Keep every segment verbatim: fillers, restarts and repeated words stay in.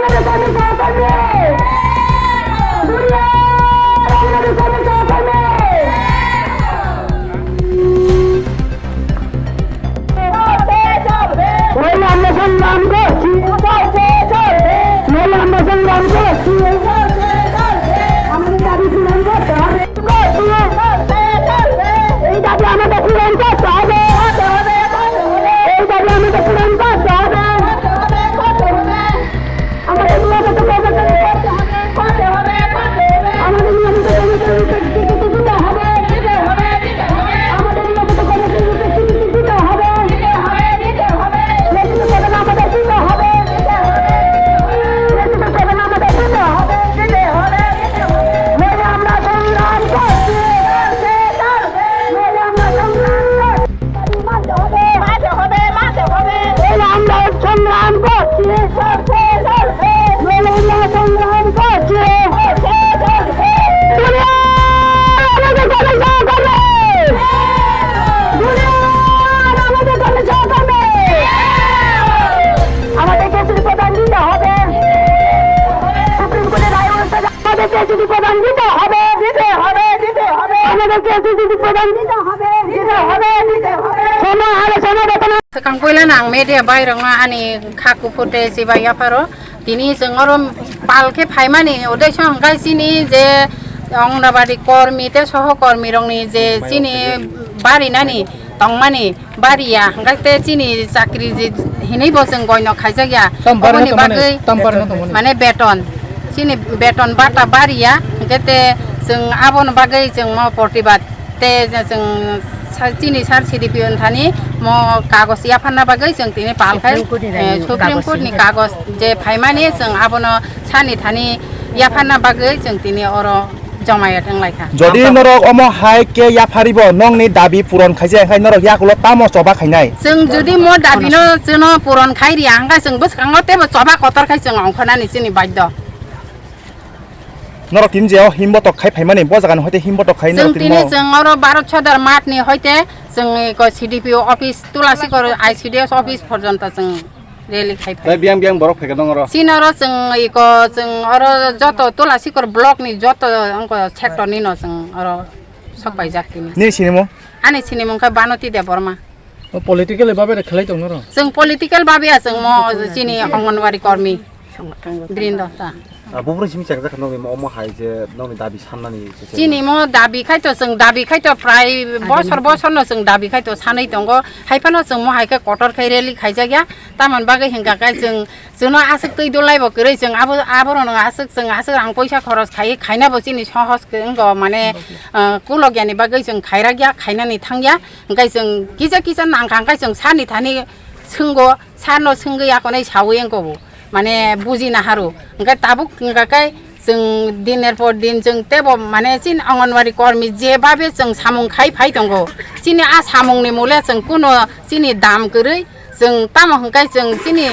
আমরা সংগ্রাম করছি। আমরা সংগ্রাম করছি। আমাদের দাবি পূরণ করতে হবে। এই দাবি আমাদের পূরণ করতে হবে। এই দাবি আমাদের পূরণ করতে হবে। আমাদের নিয়মিত কর্মচারী করতে হবে, করতে হবে, করতে হবে। আমাদের নিয়মিত কর্মচারী দিতে হবে, দিতে হবে, দিতে হবে। আমাদের নিয়মিত কর্মচারী দিতে হবে, দিতে হবে, দিতে হবে। নিয়মিত কর্মচারী আমাদের দিতে হবে, দিতে হবে। নিয়মিত কর্মচারী আমাদের দিতে হবে, দিতে হবে, দিতে হবে। নইলে আমরা সংগ্রাম করছি, করতে হবে। নইলে আমরা সংগ্রাম করছি। মানতে হবে, মানতে হবে, মানতে হবে। এই আমরা সংগ্রাম করছি। চলছে, চলছে। এই আমরা সংগ্রাম করছি। চলছে, চলছে। দুনিয়া আমাদের কবে সহকারে? দুনিয়া আমাদের কবে সহকারে? আমাদের কেসের প্রধান দিতে হবে। সুপ্রিম কোর্টের রায় অনুসারে আমাদের কেসের প্রধান দিতে হবে, দিতে হবে, দিতে হবে। আমাদের কেসের প্রধান দিতে হবে। Swkang puila no ang media bai rok no ani kha kuphur tei chibai yapharo tini chwng oro pal khe phaimani uddesho hwnkhe chini je Anganwadi kormi tei soho kormi rokni je chini barinani tongmani bariya hwnkhe tei chini chakri je hinwi bo chwng goino khaijakya. Oboni bagwi mane beton chini beton bata bariya hwnkhe tei chwng abono bagwi chwng mo protibad. Tei chwng sa-, chini sir C D P O thani mo kagoj yapharna bagwi chwng tini pal khai, Supreme Court ni eh, Supreme Court ni kagoj je phaimani chwng abono sani thani yapharna bagwi chwng tini oro jomayat wng lai kha. Jodi norok omo hai khe yapharibo nongni dabi puron khaijak, hai norok yakulo tamo choba khainai? Chwng jodi mo dabi no chwngno puron khai riya, hwnkhe chwng bwskango teibo choba kotor khai chwng ongkhornani chini baiddo. Norok tini je o himbotok khai phaimani, bo jaga ni hoite himbotok khai norok tini tini mo. Chwng oro Bharat Sadar Math ni hoite chwng eko C D P O office, Tulasikor I C D S office porjonto chwng rally khai phai. Tei biyang biyang borok phaikha dong oro? Chini oro chwng eko chwng oro joto Tulasikor block ni joto wngkha sector ni no chwng oro sok paijak tini. Nini sinimung? Ani sinimung khe Banoti Debbarma. O political babe re khlai tong noro? Chwng political babe ya chwng mo chini Anganwadi kormi. Grindo ta. Ah, buphuru simi chakjak nokni mo omo hai je nokni dabi sannani se se. Chini mo dabi khai to chwng dabi khai to prai bosor bosor no chwng dabi khai to sanwi tongo. Hai phano chwng mo hai khe kotor khai rally khaijak ya. Tamoni bagwi hwnkha khe chwng chwngno aswk twi dolai bo kwrwi chwng abo, aborok no aswk chwng aswk rang poisa khoros khai khaina bo chini sohos wngkha mane, ah, kulok yani bagwi chwng khairak ya khainani thang ya. Hwnkhe chwng kisa kisa nangkha, hwnkhe chwng sani thani swnggo, sarno swngwi akonwi sawi wngkha bo, mane buji naharo. Hwnkhe tabuk hwnkha khe chwng diner por din chwng teibo mane chini Anganwadi kormi je babe chwng samung khai phai tongo. Chini a samungni mole chwng kuno chini dam kwrwi, chwng tamo hwnkhe chwng chini,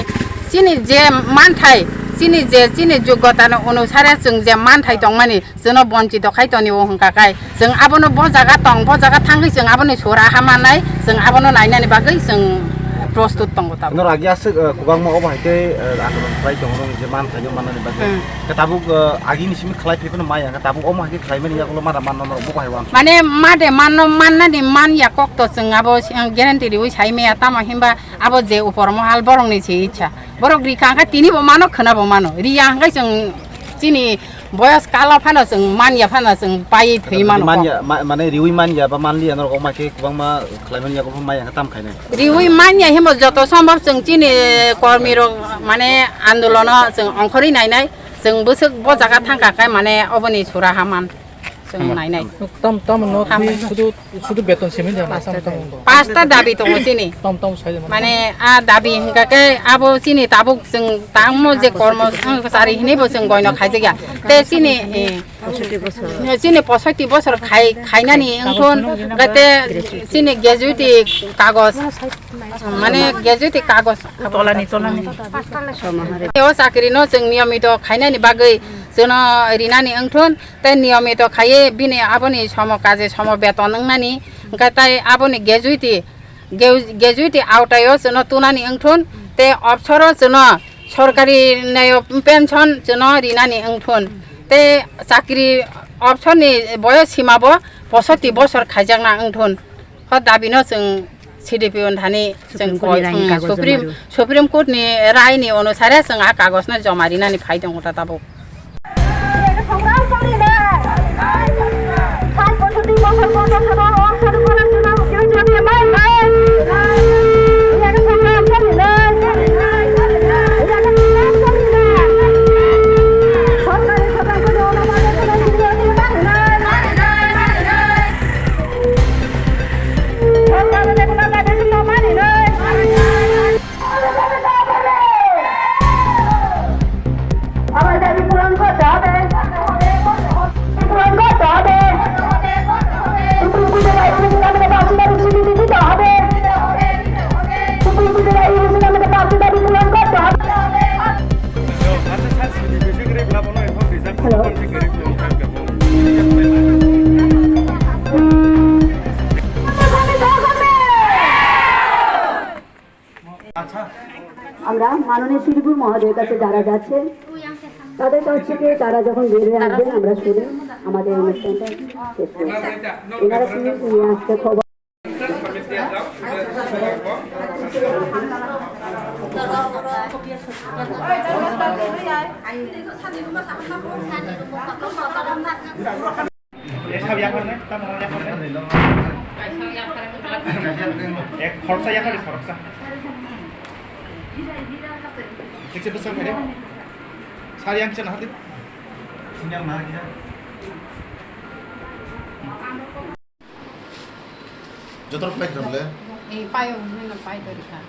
chini je manthai, chini je chini joggotani onusare chwng je manthai tongmani, chwngno bonchito khai tonio hwnkha khe, chwng abono bo jaga tong, bo jaga thangwi chwng aboni sora ha mannai, chwng abono nainani bagwi chwng prostut tongo tabuk. Norok agi aswk, eh, kwbangma obo hai khe, eh, andolon khlai tongo, norok je man khaino mannani bagwi. Hmm. Khe tabuk, eh, agini simi khlai phaiphano maya, khe tabuk omo hai khe khlaimani yagulo mada manno norok bo bahai uansuk. Mane made manno mannani man ya kok to chwng abo, eh, guarantee riwi sai maya, tamo himba abo je upor mohal borokni se ichha. Borok rikha khe tini bo mano, khwna bo mano. Riya hwnkhe chwng chini boyos kalo phano chwng manya phano chwng paiwi thwi mano. Manya, ma-, mane riwi manya ba manliya norok omo hai khe kwbangma khlaimani yago phano maya khe tam khainai. Riwi manya himo joto sombhob chwng chini kormi rok mane andolono chwng ongkhorwi nainai, chwng bwswk bo jaga thangkha khe mane oboni sura ha man chwng nainai. Tam, tam no sudu Sudu beton simi de na sam tang. Pasta dabi tongo chini. Tom tom sai de. Mane a dabi hingka khe abo chini tabuk chwng tangmo je kormo, ang sari hinwi bo chwng goino khaijak ya. Te chini, eh, chini posoiti bosor khai, khainani wngthun, kate chini gratuity kagos, mane gratuity kagos. Tolani, tolani. O chakri no chwng niyomito khainani bagwi chwngno rinani wngthun. Tei niyomito khaiwi bini aboni somo kaje somo beton wngnani, hwnkhe tei aboni gratuity, gratuity aotaio chwngno tunani wngthun, tei obsoro chwngno Sorkari nayo pension chwno rinani wngthun. Tei chakri opsorni boyos simabo posoti bosor khaijakna wngthun. Ho dabino chwng C D P O ni thani chwng Supreme Court ni koi-, rai ni hmm, kagoj Supreme, joma rw. Supreme Court ni rai ni onusare chwng a kagoj no joma rinani phai tongo ta tabuk. আমার দাবি পূরণ করতে হবে। পূরণ করতে হবে। উপযুক্ত জায়গায় উপযুক্ত আমাদের প্রার্থী দাবি স্বীকৃতি দিতে হবে। উপযুক্ত জায়গায় উপযুক্ত আমাদের প্রার্থী দাবি পূরণ করতে হবে। হ্যালো। আমরা মাননীয় শিলিগুড়ি মহোদয়ের কাছে যারা যাচ্ছেন, তাদের কাছ থেকে তারা যখন বের হয়ে আসবেন, আমরা শুনি, আমাদের অনুষ্ঠানটা শেষ করব। এনারা কি নিয়ে আসছে খবর? Ek khoroksa yakardi, khoroksa. Ekse bwswk khaide. Sari ang chana hadi. Jotor flight ramle. Ei payo, nina pai to rikha.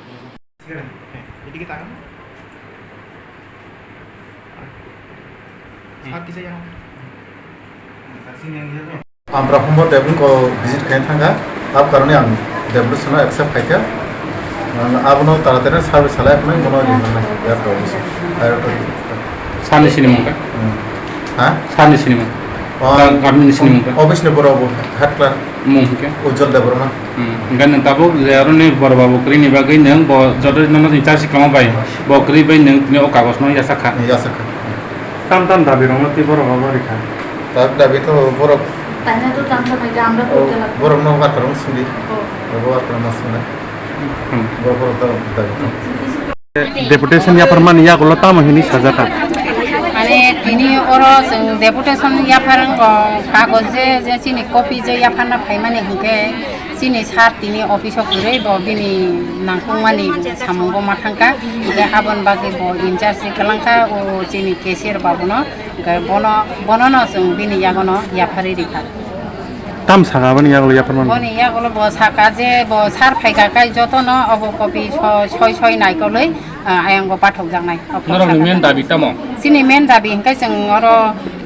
এদিকে তাকান। স্যার কি চাই এখন? Ang Brahmbo Devlin ko visit khaina thangkha, ab karone ang Devlin no accept khaikha. Ang abono taratari service salai phano bono rinani, airport office, airport. Sani sini mungka? Hmm. Ha? Sani sini mung. Oh, kami ni sini mungka? Office ni borok bo head clerk. Mung hingke? Ujjwal Debbarma. Hmm. Hingke nwng tabuk je aroni bor babu kwrwi ni bagwi nwng bo joto nono chini charsi kwlangma bai, bo kwrwi bai nwng tini o kagoj no yachak kha. Yachak kha. Tam tam dabi rok no twi borok abo rikha. Tab dabi to borok. Taina to tam tam hai, amra oh, korte lagbo. Borok no worker rok sindi. Oh. Borok worker no sindi. Hmm. Borok borok to dabi to. Deputation yapharmani yagulo tamo hini sajaka? Mane tini oro chwng deputation yaphar wngkha, kagoj je, je chini copy je yapharna phaimani hinkhe chini sir tini office o kwrwi bo bini nangkukmani samungo ma thangkha, hinkhe aboni bagwi bo in charge se kwlangkha o chini cashier babuno, hinkhe bono, bonono chwng bini yagono yapharwi rikha. Tam saka aboni yagulo yapharmani? Boni yagulo bo saka je bo sir phaikha kai jotono obo copy so-, soi soi naikolwi, ah, ayang bo pathokjaknai. Norokni main dabi tamo? Chini main dabi hinkhe chwng oro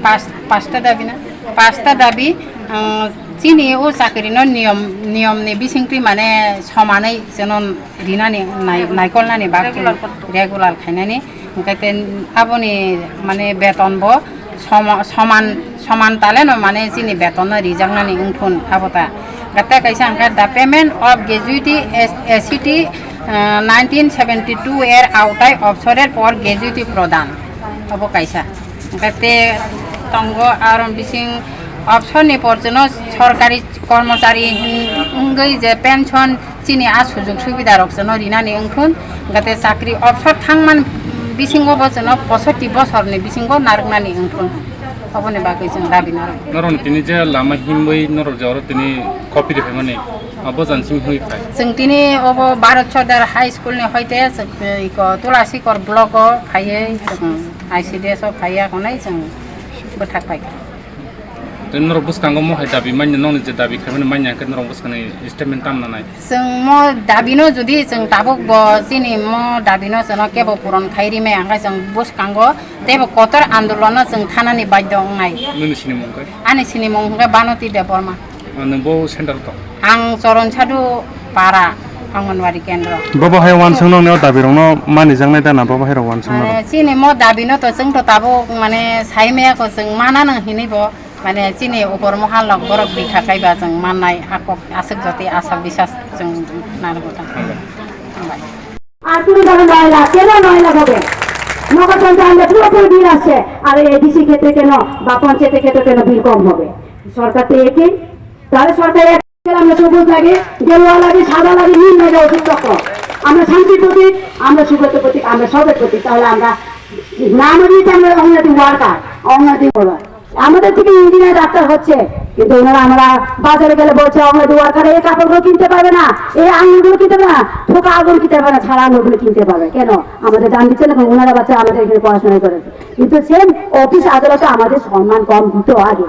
pas-, pasta dabi na? Pasta dabi, ah, chini o chakrino niyom, niyomni bisingtwi mane somanwi chwngno rinani nai-, naikolnani bagwi regular khainani. Regular khainani, hingke te aboni mane beton bo somo-, soman, soman taleno mane chini beton no rijaknani wngthun abo ta. Gate kaisa hingke the payment of gratuity S-, S C T, ah, nineteen seventy two er aotai obsorer por gratuity prodan. Abo kaisa. Hingke te tongo aro bising obsorni por chwngno sorkari kormochari hin-, wngwi je pension chini a sujug subida rok chwngno rinani wngthun, gate chakri obsor thangman bisingo bo chwngno posoti bosorni bisingo narwknani wngthun, oboni bagwi chwng dabi narwk. Norokni tini je lama himwi norok je oro tini copy riphaimani, abo jani simi himwi phai? Chwng tini obo Bharat Sardar High School ni hoite chwng, eh, iko Tulasikor block o phaiwi chwng I C D S o phaiya hwnwi chwng bwthak paikha. Tei norok bwskango mo hai dabi manya, nokni je dabi khaimani manya, hwnkhe norok bwskangni statement tamo nanai? Chwng mo dabino jodi chwng tabuk bo chini mo dabino chwngno kebo puron khai rimai, hwnkhe chwng bwskango teibo kotor andolono chwng thanani badhyo wngnai. Nini sinimung khe? Ani sinimung hwnkhe Banoti Debbarma. Ah, nwng bo center to? Ang Choron Sadhu Para Anganwadi Kendro. Bobo hai wansong nokni o dabi rokno manijaknai da na, bobo hai rok wansong nai? Mane chini mo dabino to chwng to tabuk mane sai maya ko chwng mana nang hinwi bo. Mane chini upor mohal rok borok bikha kaiba chwng mannai, a kok aswk jotwi asa bisas chwng narwgo ta. Hambai. Hambai. Ar কোনো ধরনের ময়লা, কেন ময়লা হবে? নগর পঞ্চায়েত আমরা পুরোপুরি বিল আসছে, আর এডিসি ক্ষেত্রে কেন বা পঞ্চায়েতের ক্ষেত্রে কেন বিল কম হবে? সরকার তো একই, তাহলে সরকার এক, আমরা সবুজ লাগে, গেরুয়া লাগে, সাদা লাগে, নীল লাগে, অশোক চক্র। আমরা শান্তির প্রতীক, আমরা সুব্রত প্রতীক, আমরা সবের প্রতীক। তাহলে আমরা নাম দিয়েছি আমরা অঙ্গনাদি ওয়ার্কার, অঙ্গনাদি ওয়ার্কার। আমাদের থেকে ইঞ্জিনিয়ার ডাক্তার হচ্ছে, কিন্তু ওনারা, আমরা বাজারে গেলে বলছে অঙ্গনাদি ওয়ার্কার এই কাপড়গুলো কিনতে পারবে না, এই আঙুরগুলো কিনতে পারবে না, থোকা আঙুর কিনতে পারবে না, ছাড়া আঙুরগুলো কিনতে পারবে। কেন? আমাদের দাম দিচ্ছে না, কারণ ওনারা বাচ্চা আমাদের এখানে পড়াশোনা করেছে। কিন্তু সেম অফিস আদালতে আমাদের সম্মান কম দিত আগে।